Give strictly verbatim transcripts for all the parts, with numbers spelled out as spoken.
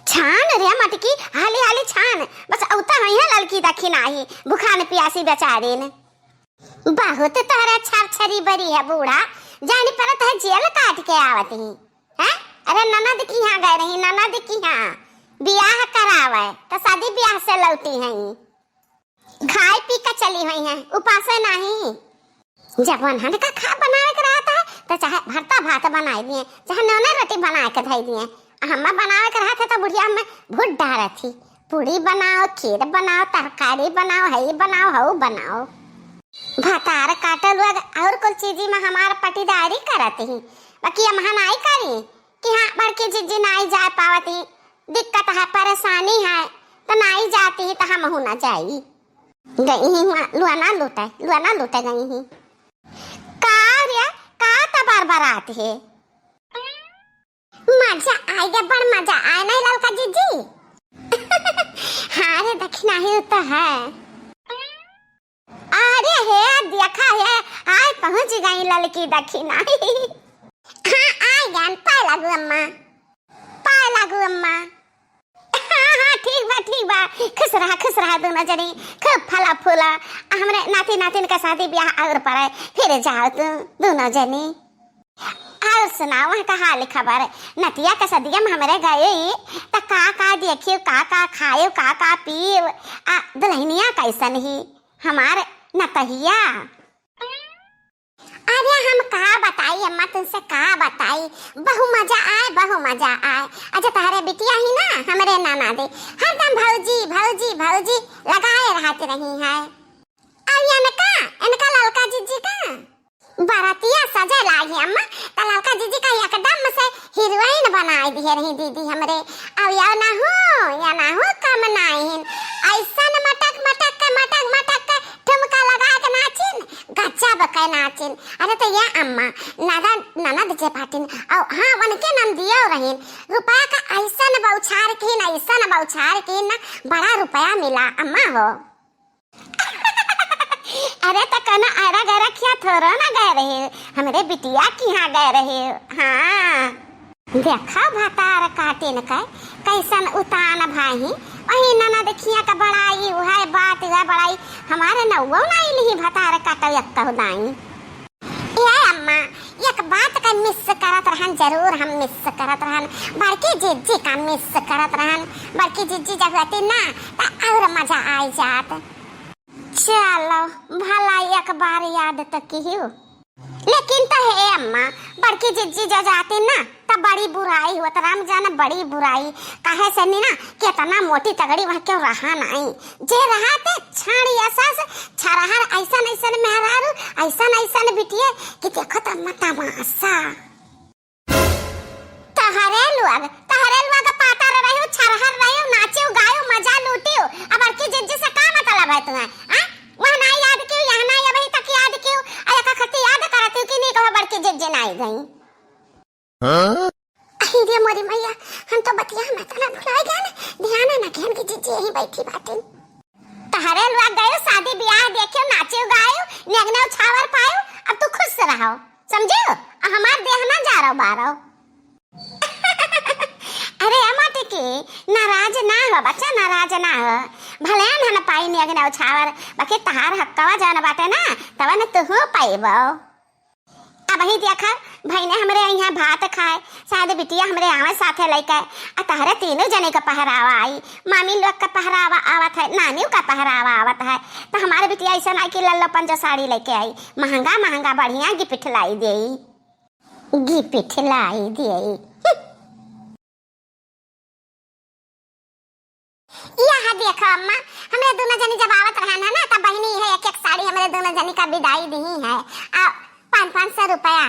छान रे मटकी, हाली हाली छान। बस अउता होइहैं ललकी दखिनाही, भुखान पियासी बेचारिन। बहुत तोहरे छरछरी बरी है बूढ़ा, जानी परत है जेल काट के आवत ही। हैं? अरे ननद किहाँ गए रही, ननद किहाँ बियाह करावे, त शादी बियाह से लौटी हैं। खाए पी के चली होइहैं, उपासे नाहीं। जब उन्हन का खा बनावे के रहत है, त चाहे भरता भात बनाए दिए, चाहे नूने रोटी बनाए के धई दिए। आ हम्मा बनावे के रहत है, त बुढ़िया हम्मे भूत डारत ही। पूड़ी बनाओ, खीर बनाओ, तरकारी बनाओ, हई बनाओ, हऊ बनाओ। भतार काटल हुआ और कुल चीजी में हमार पटीदारी करत ही, बाकी हम नाई करी। कि हाँ, बड़की जिज्जी नाई जाए पावत ही, दिक्कत है, परेशानी है, त नाई जाती ही, त हमहू ना जाई। गई ही हुआं लुआना लूटे, लुआना लूटे गई ही। का रे, का तबर बरात है? मजा आए गे, बड़ मजा आए नहीं ललका जिज्जी? हाँ रे, दखिनाही तो है। अरे हे, देखा हे, आए पहुँच गई ललकी दखिनाही। हाँ, आए गन, पाए लागू अम्मा, पाए लागू अम्मा। हाँ, हाँ, ठीक बा, ठीक बा, खुश रहा, खुश रहा दूनो जनी, खूब फला फूला। हमरे नाती नातिन का शादी ब्याह और पड़े, फिर जाओ तू दूनो जनी। और सुनाओ, वहाँ का हाल खबर? नतिया का सदिया में हमरे गए, त का का देखियो, का का खायो, का का पियो, आ दुल्हनिया कैसन ही हमार नतहिया? अरे हम का बताई अम्मा, तुमसे का बताई, बहु मजा आए, बहु मजा आए। अच्छा, तहरे बिटिया ही ना, हमरे ननद, हरदम भौजी, भौजी, भौजी लगाए रहत रही है। अब इनका, इनका ललका जिज्जी का बरतिया सजे लागी अम्मा, त ललका जिज्जी का एकदम से हीरोइन बनाए दिए रही दीदी हमरे। अब या ना हो, या ना हो, कम नाइन। ऐसन मटक मटक के, मटक मटक के ठुमका लगा के नाचिन, गजब के नाचिन। अरे त ये अम्मा, ननद, ननद जे पाटिन, और हाँ, उनके नंदियो रहीन, रुपया का ऐसन बौछार कीन, ऐसन बौछार कीन ना, बड़ा रुपया मिला अम्मा हो। अरे त कनो अरा गरा किया थोरो ना गए रहे, हमरे बिटिया किहाँ गए रहे। हाँ, देखा भतार काटिन के कैसन उतान भाई, वही ननद खिया का बड़ाई, उहै बात, उहै बड़ाई, हमारे नौवो ना इलही भतार काटो एक कहू दाई। ए अम्मा, एक बात का मिस करत रहन, जरूर हम मिस करत रहन, बड़की जिज्जी का मिस करत रहन। बड़की जिज्जी जब रहती ना, त और मजा आई जात। चलो, भला एक बार याद त किहियो। लेकिन त हे अम्मा, बड़की जिज्जी जो जाती ना, त बड़ी बुराई होत, राम जाने बड़ी बुराई। काहे से नी ना, केतना मोटी तगड़ी वहाँ क्यों रहा नाई। जे रहा ते छाड़ी असा से छरहर, ऐसन ऐसन मेहरारू, ऐसन ऐसन बिटिये कि देखो त अम्मा तमाशा। तहरे लोग, तहरे लोग पातर रहियो, छरहर रहियो, नाचियो, गायो, मजा लूटियो। अब बड़की जिज्जी से का मतलब है तुम्हें? आ? वह ना याद कियो, यह ना अबही तक याद कियो, आ एक खत्ती याद करत हो कि नहीं कहो बड़की जिज्जी ना आई गई। हाँ? अरे रे मोरी मैया, हम तो बतिया में इतना भुला गए ना, ध्यान ना केहन की जिज्जी यहीं बैठी बाटिन। तहरे लोग गयो शादी ब्याह देखियो, नाचियो गायो, नेगनो छावर पायो, अब तू खुश रहो, समझियो? आ हमार देह ना जारो बारो। अरे अम्मा टिकी, नाराज ना हो बच्चा, नाराज ना हो। भले हम ना पाई नेगनो छावर, बाकी तहार हक्कवा जौन बाटे ना, तवन तुहू पाइबो। अबही देखा, भइने हमरे यहाँ भात खाए, शायद बिटिया हमरे आवे साथे लइके, आ तहरे तीनों जने का पहरावा आई, मामी लोग का पहरावा आवत है, नानियों का पहरावा आवत है, त हमारे बिटिया ऐसा ना कि लल्लो पंजो साड़ी लइके आई, महंगा महंगा बढ़िया गिफ्ट लाई देई, गिफ्ट लाई देई। यह देखो अम्मा, हमरे दोनों जनी जब आवत रहन है ना, तब बहिनी है एक एक साड़ी हमरे दोनों जनी का बिदाई दी है, आ पाँच पाँच सौ रुपया।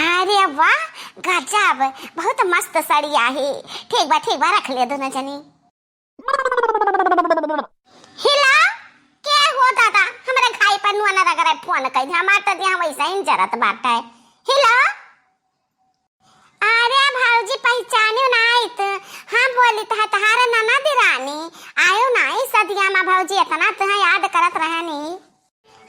अरे वाह, गजब, बहुत मस्त साड़ी आहे। ठीक बा, ठीक बा, रख ले दोनों जनी। हेलो, के हो दादा? हमरे घाई पर नुआ न रगड़े फोन कइ दे, हमार त दिया वैसे ही जरत बाटे। हेलो। अरे भौजी, पहचान्यो नाई त? हाँ, बोली त है तहार ननद रानी। आयो नाई सदिया मा भौजी, इतना तुहे याद करत रहनी।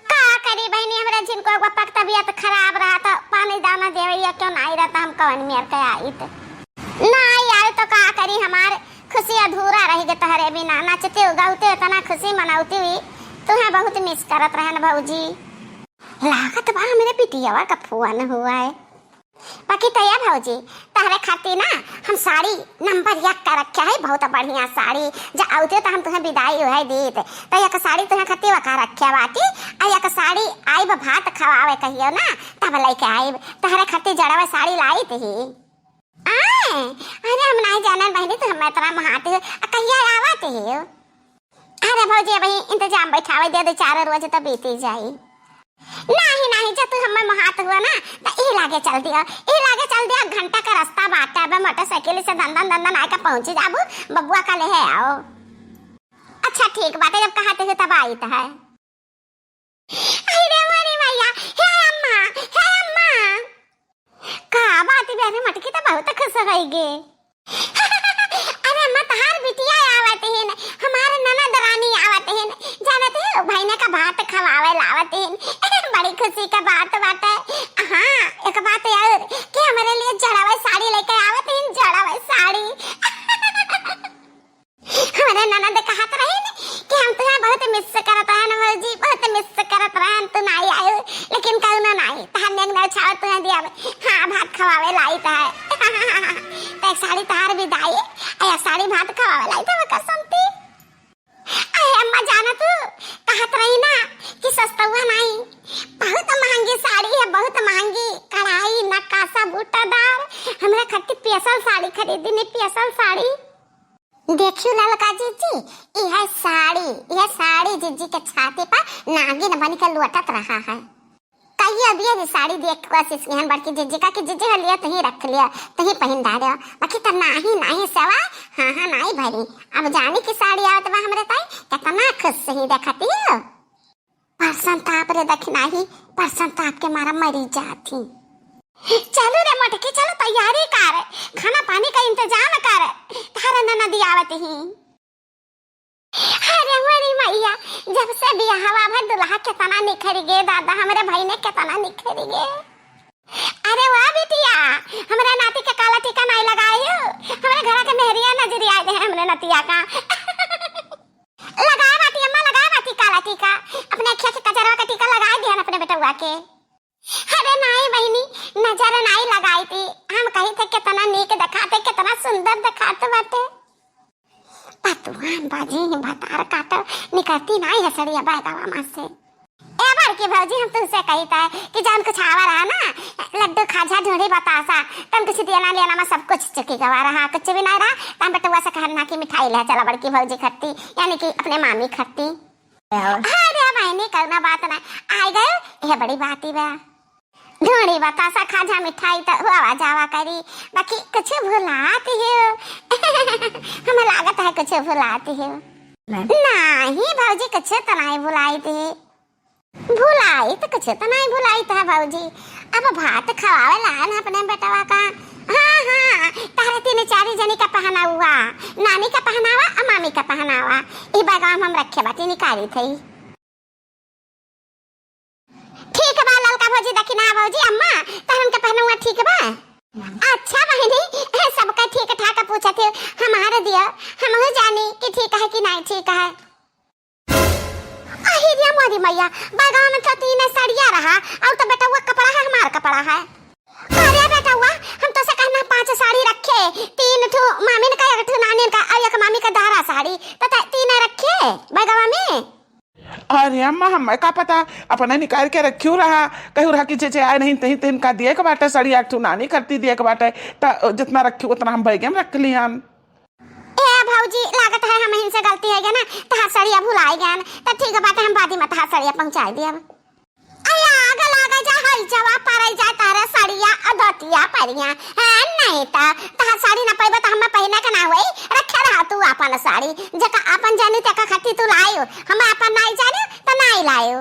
का करी बहिनी, हमरे जिनको एगो पक तबियत खराब रहा त पानी दाना देवे या क्यों नाई रहता, हम कवन मेर के आइत। नाई आयो तो का करी, हमार बिना नाचते गावते इतना खुशी मनावती हुई, तुहें बहुत मिस करत रहन भौजी। लागत बा हमरे बिटियावा का फोन हुआ है। बाकी तो या भौजी, तहरे खातिर ना हम साड़ी नंबर एक का रखे है, बहुत बढ़िया साड़ी। जा आवते तो हम तुहें विदाई उहे दीत, तो एक साड़ी तुहें खातिर वका रखे बाटी, और एक साड़ी आइब भात खवावे कहियो ना, तब लेके आइब। तहरे खातिर जड़वा साड़ी लाइत ही। आए, अरे हम नाहीं जानन बहिनी, तू हमें इतना महात हो, आ कहिया आवत हो? अरे भौजी, अबही इंतजाम बैठावे दे, दो चार रोज तो बीती जाई। नाहीं, नाहीं, जब तू हमें महात हुआ ना, तो ई लागे चल दिया, ई लागे चल दिया, घंटा का रास्ता बाटे, अबे मोटरसाइकिल से दंदन दंदन आके पहुंची जाबू, बबुआ का लेहे आओ। अच्छा ठीक बाटे, जब कहत हो तब आइत है। अरे मोरी मैया, हे अम्मा, हे अम्मा। का बात बे रे मटकी, तो बहुत खुश होइगे। अरे अम्मा, तहार बिटिया आवत हिन, हमार ननद रानी आवत हिन, जानत हो, भइने का भात खवावे लावत हिन। बड़ी खुशी का बात बाटे। हाँ, एक बात और कि हमरे लिए जड़ावे साड़ी लेके आवत हिन, जड़ावे साड़ी। हमरे ननद कहत रहिन कि हम तुहें बहुत मिस करत रहन भौजी, बहुत मिस करत रहन, तू नाहीं आयु, लेकिन कउनो नाहीं, तहार नेग नेवछावर तुहें दिया, हाँ, भात खवावे लाइत है। तो एक साड़ी तहार विदाई, आ एक साड़ी भात खवावे लाइत है, कसम ती। अरे अम्मा, जाना तू, कहत रही ना कि सस्तुआ नाहीं, बहुत महंगी साड़ी है, बहुत महंगी, कढ़ाई, नक्कासा, बूटादार, हमरे खातिर special साड़ी खरीदी नी, special साड़ी। देखियो ललका जिज्जी, इहे साड़ी, इहे साड़ी जिज्जी के छाती पर नागिन बन के लोटत रहा है। कहियो अभी अभी साड़ी देख के कोशिश किहन बड़की जिज्जी का कि जिज्जी हो लियो, तुहीं रख लियो, तुहीं पहिन डालो। बाकी तो नाहीं, नाहीं सवा, हाँ, हाँ, नाहीं भरी। अब जानी की साड़ी आवत बा हमरे ताई, कितना खुश ही देखती हो। परसंताप रे दखिनाही, परसंताप के मारा मरी जात ही। चलू रे मोटकी, चलू तैयारी कर, खाना पानी का इंतजाम कर, तारे ननदी आवत ही। अरे मोरी मैया, जब से बियाहवा भा दुल्हा केतना निखरि गे दादा, हमरे भइने केतना निखरि गे। अरे वाह बिटिया, हमरे नाती के काला टीका नाहीं लगायू, हमरे घरा के मेहरिया नजरी आइ गए हमरे नतिया का। लगाए बाटी अम्मा, लगाए बाटी काला टीका, अपने अखिया के कजरवा का टीका लगाए दिहन अपने बेटउआ के। अरे नाहीं बहिनी, नजर नाहीं लगाइत ही, हम कहित है केतना नीक देखात है, केतना सुंदर देखात बाटे। पतुआन बाजी भतार काटो, निकरती नाहीं है सड़िया बैगवा मा से। ए बड़की भौजी, हम तुहसे कहित है कि जउन कुछ आवा रहा ना, लड्डू खाजा ढूंढी बतासा, तउन कुछ देना लेना मा सब कुछ चुकी गवा रहा, कुछ भी नाहीं रहा, त हम बेटउआ से कहन ना कि मिठाई ले चला बड़की भौजी खत्ती, यानी कि अपने मामी खत्ती। अरे बहिनी, कउनो बात ना, आइ गए, यह बड़ी बात ही बा। ढूंढी बतासा खाजा मिठाई त हुआ जावा करी, बाकी कुछ भुलात ही हो। हमें लागत है कुछ भुलात ही हो। नाहीं भौजी, कुछ त नाहीं भुलाइत ही। भुलाइत कुछ त नाहीं भुलाइत है भौजी, अब भात खवावे लान अपने बेटवा का। हाँ, हाँ, तारे तीन चारी जनी का पहनावा, नानी का पहनावा, आ मामी का पहनावा, ई बैगवा मा हम रखे बाटी, निकाली थई। ठीक बा ललका भौजी, दखिना भौजी, अम्मा, तहन के पहनउआ ठीक बा? अच्छा बहिनी, सबका ठीक ठाक पूछत हो, हमारे दिया, हमहू जानी कि ठीक है कि नाहीं ठीक है। अहि रे मोरी मैया, बैगवा मा तो तीन सड़िया रहा, अउर तो बेटउआ कपड़ा है, हमार कपड़ा है। अरे बेटउआ, हम तोसे कहना पाँच साड़ी रखे, तीन ठो मामिन का, एक ठो नानिन का, अउर एक मामी का दहरा साड़ी, तो त-, तीन रखे बैगवा मा। अरे अम्मा, हमें का पता, अपने निकाल के रखियो रहा, कहू रहा कि जे जे आए नहीं तहीं तहीं का दिए के बाटे, सड़िया एक ठो नानी खत्ती दिए के बाटे, त जितना रखियो उतना हम बैगे मा रख लिहन। ए भौजी, लागत है हमहिन से गलती होइ गए ना, तहार सड़िया भुलाइ गए ना, त ठीक बाटे, हम बादी मा तहार सड़िया पहुँचाइ दियब। अरे आग लागे जा, हई जवा परई जाए तारे सड़िया अ धोतिया परिया, हैं, नाहीं त तहार साड़ी ना पइबे त हमें पहिने के ना होई, रखे रहा तू आपन साड़ी, जेका आपन जानी तेका खत्ती तू लायो, हमें आपन नाहीं जानी त नाहीं लायो।